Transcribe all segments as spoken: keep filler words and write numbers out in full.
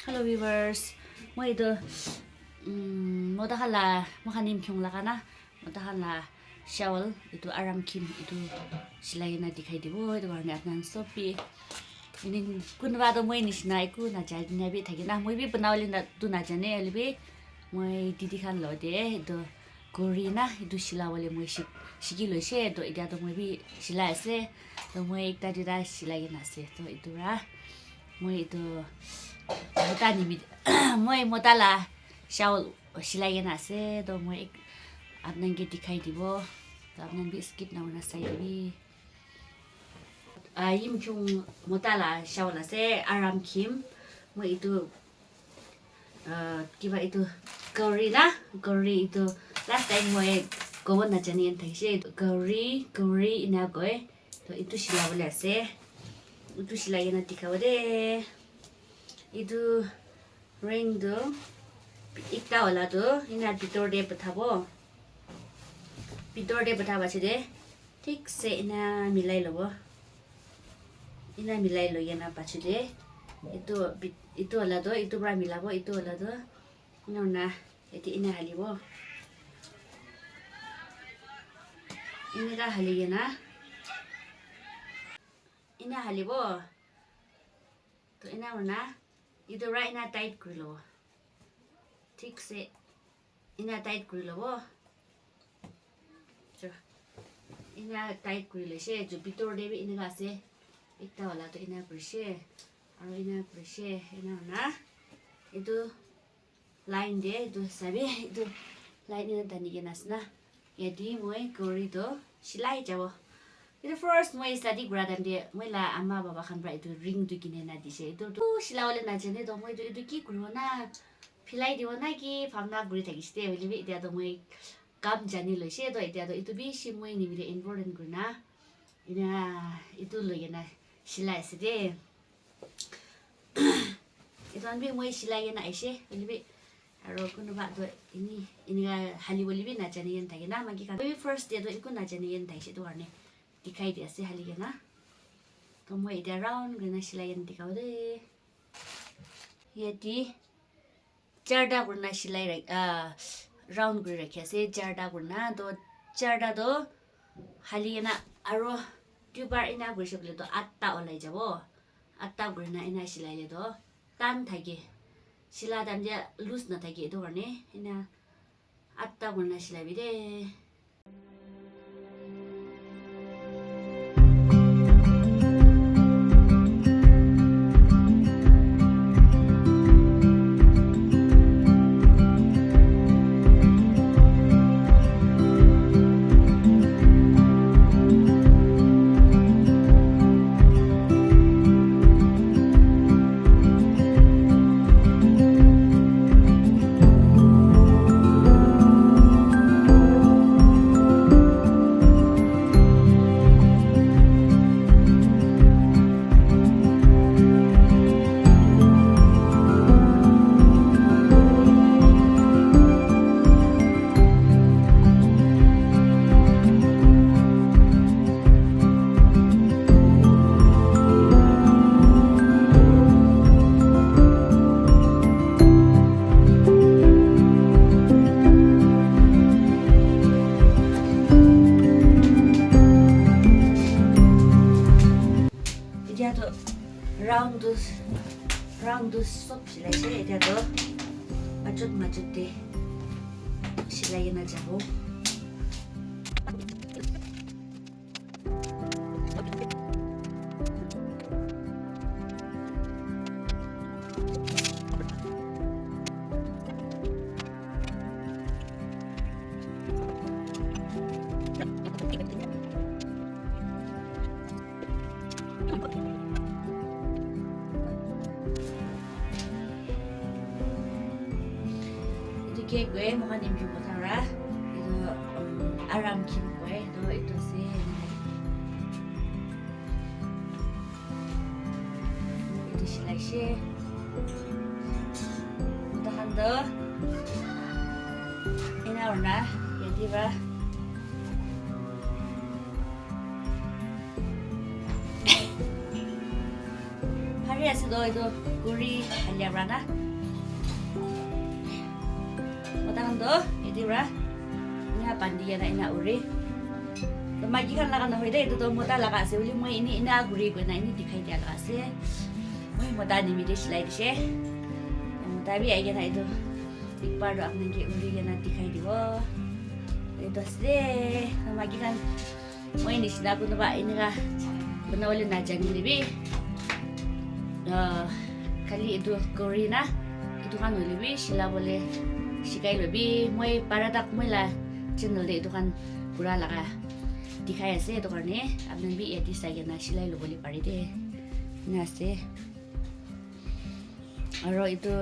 Hello viewers, moi etu um, mota khan la, moi khan Yimkhiung laga na, mota khan la shawl etu Aramkhim etu silai na dikhai dibo. Etu karne apni khan sob bi, ini kunba toh moi nishina eku najani na bi thaki na, moi bi banabole na tu najane, hoile bi moi didi khan lo te etu kuri na etu sila bole moi shik shiki loise. Toh etia toh moi bi silai ase, toh moi ekta duita silai kena ase. Toh etu para moi etu mota nimit moi mota la shawl silai kena ase. Toh moi ek apni khan ke dikhai dibo, toh apni khan bi skip na kurina sai dibi. Ah, Yimkhiung mota la shawl ase, Aramkhim. Moi etu ah, kiba etu kuri na, kuri etu last time moi kobo najani kena thakishe, kuri, kuri ena koi. Toh etu sila bole ase, etu silai kena dikhabo de. Etu ring tu ekta wala tu ena bitor te pathabo, bitor te patha pache de thik se ena milai lobo. Ena milai loi kena pache de etu bit- etu wala tu etu para milabo, etu wala tu ena hoina yate ena halibo, eneka hali kena ena halibo. Toh ena hoina etu para ena tight kuri lobo, thik se ena tight kuri lobo. Cho, ena tight kuri loise. Etu bitor te bi eneka ase, ekta wala tu ena kurise, aro ena kurise, ena hoina etu line te etu sabi, etu line ena tani kena ase na. Yate moi kuri toh silai jabo. Etu first moi shadi kura time te moi la ama baba khan para etu ring tu kini na dise. Etu tu sila bole najane toh moi tu etu ki kuribo na, philai dibo na ki bhabna kuri thakishe de, hoile bi etia toh moi kam jani loise. Toh etia toh etu bishi moi nimite important kurina ena etu loi kena silai ase de. Etu khan bi moi silai kena ahishe, hoile bi aro kunuba toh ini, inika hali bole bi najani kena thake na, maiki khan. Moi bi first te toh eku najani kena thakishe, etu karne dikhai di ase hali kena. Toh moi etia round kurina silai kena dikhabo de. Yate charta kurina silai rakh- ah, round kuri rakhi ase, charta kurina. Toh charta toh hali kena aro duibar ena kurise koile toh atta olai jabo. Atta kurina ena silai le toh tan thake, sila time te loose nathake, etu karne ena atta kurina silai bi de. Etia toh round tu, round tu sob silai se. Etia toh majot majot te silai kena jabo. Etu ke koi, moikhan Yimkhiung kotha para. Etu, um, Aramkhim koi, etu, etu ase. Etu silai she. Takhan toh ena hoina yate para. Phari ase To etu kuri halia pra na. Mota khan to eti pra ena bandi kena ena uri. To maiki khan laga nohoi de, etu to mota laga ase buli moi eni ena kuri koina eni dikhai dia laga ase. Moi mota nimite silai dise. Mota bi ahi kena etu big part to apni ke uri kena dikhai dibo. Etu ase de, to maiki khan moi nishina kunuba enika banabole najanile bi, ah, khali etu kuri na, etu khan hoile bi silabole sikai lobi. Moi para tak moi la channel te etu khan pura laga dikhai ase, etu karne apni bi yate sai kena silai lobole pare de. Ena ase. Aro etu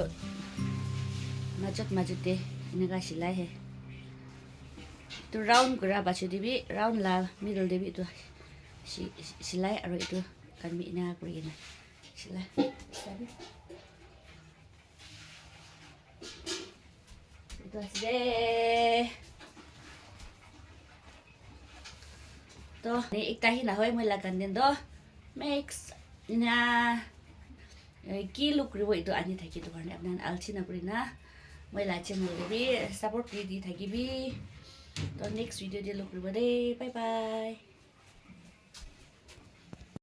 majot majot te enika silai he. Etu round kura pache te bi, round la middle te bi etu si-, si-, silai aro etu khan bi ena kuri kena silai. Etu ase de. To, ne ekta hi nahoi moi la content to. Next, na, eh, ki look kuribo etu ani thaki etu karne apni khan alchi na kuri na. Moi la channel te bi support kuri di thakibi. To next video te look kuribo de. Bye bye.